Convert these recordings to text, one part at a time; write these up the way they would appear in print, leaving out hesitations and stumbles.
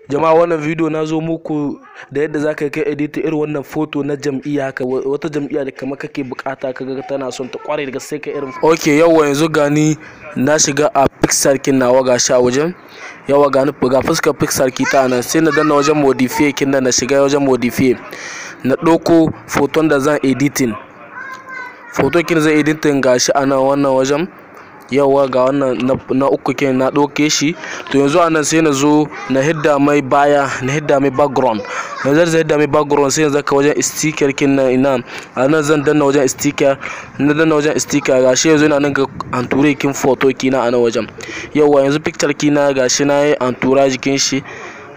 Jama'a, wannan video na zo muku da yadda za ka kai edit irin wannan photo na jam'iyya haka, wata jam'iyya da kamar kake bukata, kaga tana son ta kware daga sai ka irin. Okay, yawa, yanzu gani na shiga a PicsArt kin nawa, gashi a wajen. Yawa, gani ga fuskar PicsArt ki ta nan, sai na danna wajen modify kin nan, na shiga wajen modify, na ɗauko photon da zan editing. Photo kin zan editing gashi a nan wannan wajen. Yawa, ga wannan na uku kin na ɗauke shi. To yanzu a nan sai na zo na hidda mai baya, na hidda mai background. Yanzu zai hidda mai background, sai yanzu ka wajen sticker kin nan, ina a nan zan danna wajen sticker. Na danna wajen sticker, gashi yanzu ina nan ga entouré kin photo kina a nan wajen. Yawa, yanzu picture kina gashi na yi entourage jikin shi.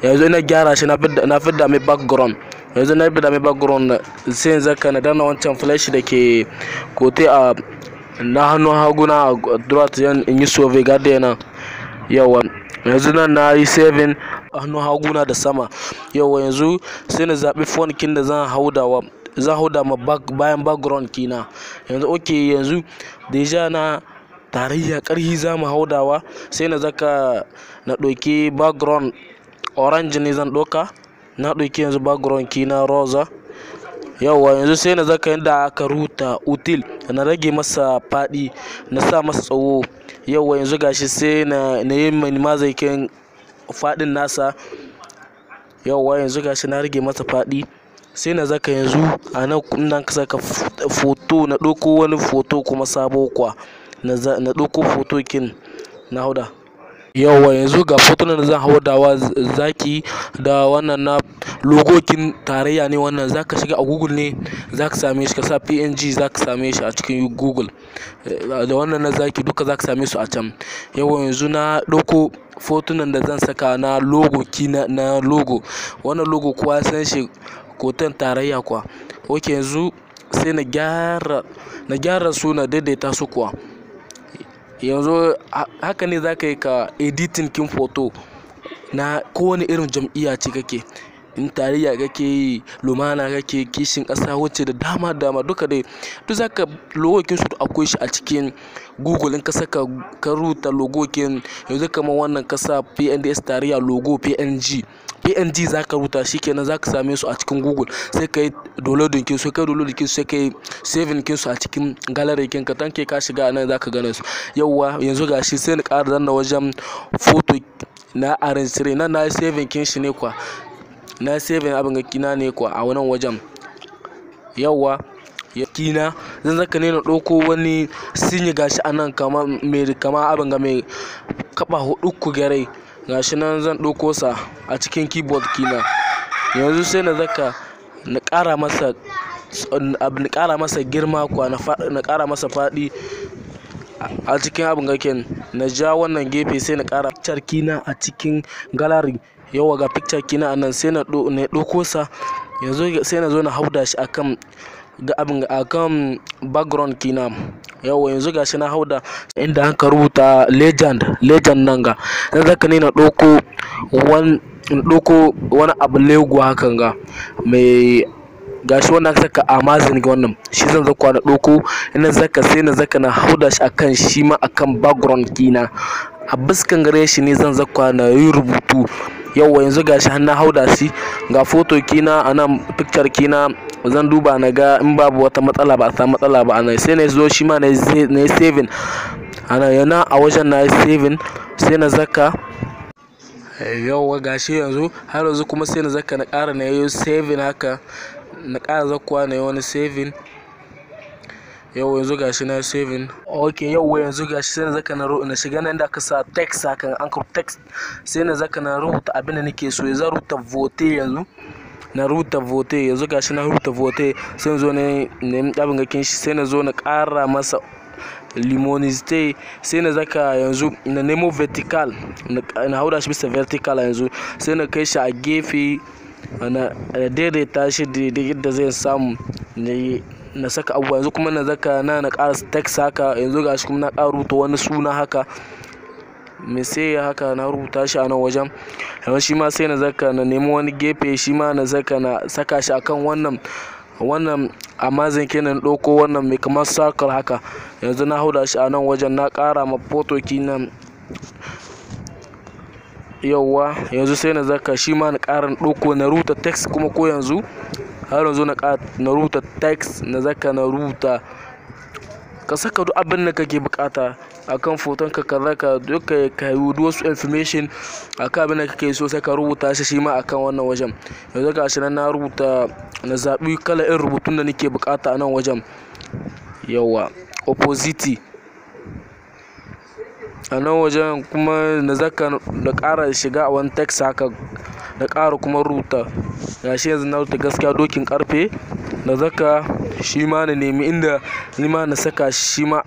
Yanzu ina gyara shi, na fidda mai background. Yanzu na fidda mai background, sai yanzu ka na danna wancan flèche da ke côté a na hannun hagu na droite, yan in yi sauvegarde yana. Yawa, yanzu nan na yi saving hannun hagu na da sama. Yawa, yanzu sai na zaɓi font kin da zan haudawa, zan hauda ma back, bayan background kina yanzu. Okay, yanzu déjà na Tarayya ƙarhi za mu haudawa, sai na zaka na ɗauki background orange ne zan ɗauka. Na ɗauki yanzu background kina rosa. Yawa, yanzu sai na zaka yadda aka rubuta outils, na rage masa faɗi, na sa masa tsawo. Yawa, yanzu gashi sai na yi minimize kin faɗin nasa. Yawa, yanzu gashi na rage masa faɗi, sai na zaka yanzu a nan nan ka saka photo, na ɗauko wani photo kuma sabo kwa, na ɗauko photo kin na hauda. Yawa, yanzu ga fotunan da zan haudawa, zaki da wannan na logo kin Tarayya ne. Wannan zaka shiga a Google ne zaka same shi, ka sa PNG zaka same shi a cikin Google. Da wannan na zaki duka zaka same su a can. Yawa, yanzu na ɗauko fotunan da zan saka na logo kina, na logo. Wannan logo kowa ya san shi, hoton Tarayya kuwa. Ok, yanzu sai na gyara su, na daidaita su kuwa. Yanzu haka ne za ka yi ka editing kin photo na kowane irin jam'iyya ce kake. In Tarayya kake yi, Lumana kake, Kishin Ƙasa, wacce da dama dama duka dai, duk zaka logo kin su akwai shi a cikin Google. In ka saka, ka rubuta logo kin yanzu kamar wannan, ka sa PNDS Tarayya logo PNG, PNG zaka rubuta, shikenan zaka same su a cikin Google. Sai ka yi downloading kin su, kai downloading kin su, sai ka yi saving kin su a cikin gallery kin ka. Tanke ka shiga nan zaka gane su. Yauwa, yanzu gashi sai na ƙara danna wajen photo na arrange, nan na yi saving kin shi ne kwa, na saving abin ga kina ne kwa a wannan wajen. Yauwa, kina zan zaka ne na ɗauko wani sinyi, gashi a nan kama mai kama abin ga mai kaɓa huɗu ku gare, gashi nan zan ɗauko sa a cikin keyboard kina. Yanzu sai na zaka na ƙara masa, na ƙara masa girma kuwa, na ƙara masa faɗi a cikin abin gaken. Na ja wannan gefe, sai na ƙara picture kina a cikin gallery. Yawa, ga picture kina a nan, sai na ɗauko sa. Yanzu sai na zo na hauda shi akan ga abin akan background kina. Yawa, yanzu gashi na hauda. Inda aka rubuta legend, legend nan ga dan zaka ne, na ɗauko wani, ɗauko wani abu lego hakan ga mai, gashi wannan aka saka amazing, wannan shi zan zakwa na ɗauko. Ina zaka sai na zaka na hauda shi akan shi ma akan background kina, a biskan gare shi ne zan zakwa na yi rubutu. Yauwa, yanzu gashi har na hauda shi, ga photo kina a nan, picture kina. Zan duba na ga in babu wata matsala, ba a samu matsala ba a nan. Sai na zo shi ma na yi saving ana yana a wajen, na yi saving, sai na zaka. Yauwa, gashi yanzu har yanzu kuma sai na zaka na ƙara na yi saving haka, na ƙara zakkuwa na yi wani saving. Yau yanzu gashi na saving. Okay, yau yanzu gashi sai na zaka na shiga nan da aka sa text hakan, an text, sai na zaka na rubuta abin da nake so. Yanzu rubuta vote, yanzu na rubuta vote. Yanzu gashi na rubuta vote, sai na zo na nemi abin gakin shi, sai na zo na ƙara masa luminosity, sai na zaka yanzu na nemo vertical, na hauda shi bisa vertical. Yanzu sai na kai shi a gefe, na daidaita shi daidai yadda zai samu na saka abubuwa. Yanzu kuma na zaka na ƙara text haka. Yanzu gashi kuma na ƙara rubuta wani suna haka me, sai haka na rubuta shi a nan wajen. Yanzu shi ma sai na zaka na nemi wani gefe, shi ma na zaka na saka shi akan wannan amazing kenan. Ɗauko wannan mai kamar circle haka, yanzu na hauda shi a nan wajen, na ƙara ma photo kinan. Yauwa, yanzu sai na zaka shi ma na ƙara ɗauko na rubuta text kuma, ko yanzu har yanzu na rubuta text, na zaka na rubuta. Ka saka duk abin da kake bukata akan foton ka, kaza ka duka, ka yi wasu information akan abin da kake so, sai ka rubuta shi shi ma akan wannan wajen. Yanzu ga shi nan na rubuta, na zaɓi kala irin rubutun da nake bukata a nan wajen. Yauwa, opposite a nan wajen kuma na zaka na ƙara shiga a wani text haka, na ƙara kuma rubuta. Gashi yanzu na rubuta "Gaskiya dokin ƙarfe". Na zaka shi ma na nemi inda ni ma na saka shi ma,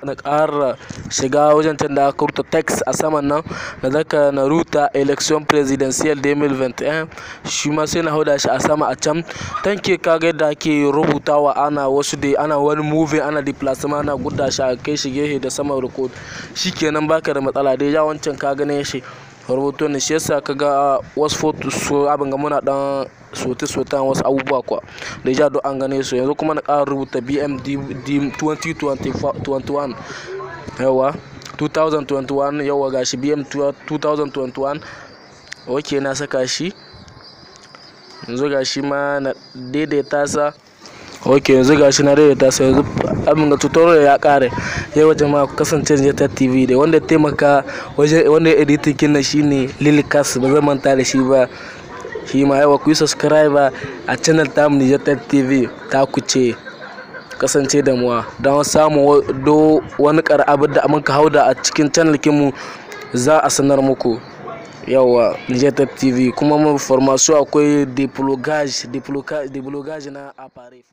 na ƙara shiga wajen can da aka rubuta text a saman nan, na zaka na rubuta "Élection présidentielle 2021". Shi ma sai na hauda shi a sama a can tanke. Kaga yadda ake rubutawa, ana wasu dai ana wani moving, ana déplacement, ana gudda shi a kai shi gehe da sama record. Shikenan, baka da matsala dai ya wancan ka gane shi rubutu ne. Shi yasa kaga wasu photo su abin ga muna dan sote soten wasu abubuwa kuwa da ja duk an gane su. Yanzu kuma na ƙara rubuta BMD 2021. Yawa, 2021. Yawa, gashi BM 2021. Ok, na saka shi. Yanzu gashi ma na daidaita sa. Ok, yanzu gashi na daidaita sa. Yanzu abin ga tutorial ya kare. Yau jama'a, ku kasance da ta TV da wanda ya taimaka wajen wanda ya editing kin nan shine Lilikas, ba zan manta da shi ba shi ma. Yawa, ku yi subscribe a channel tamu Niger TV, ta ku ce kasance da muwa don samun do wani kar abin da muka hauda a cikin channel kinmu, za a sanar muku. Yawa, Niger TV kuma mu formation akwai déblocage na appareil.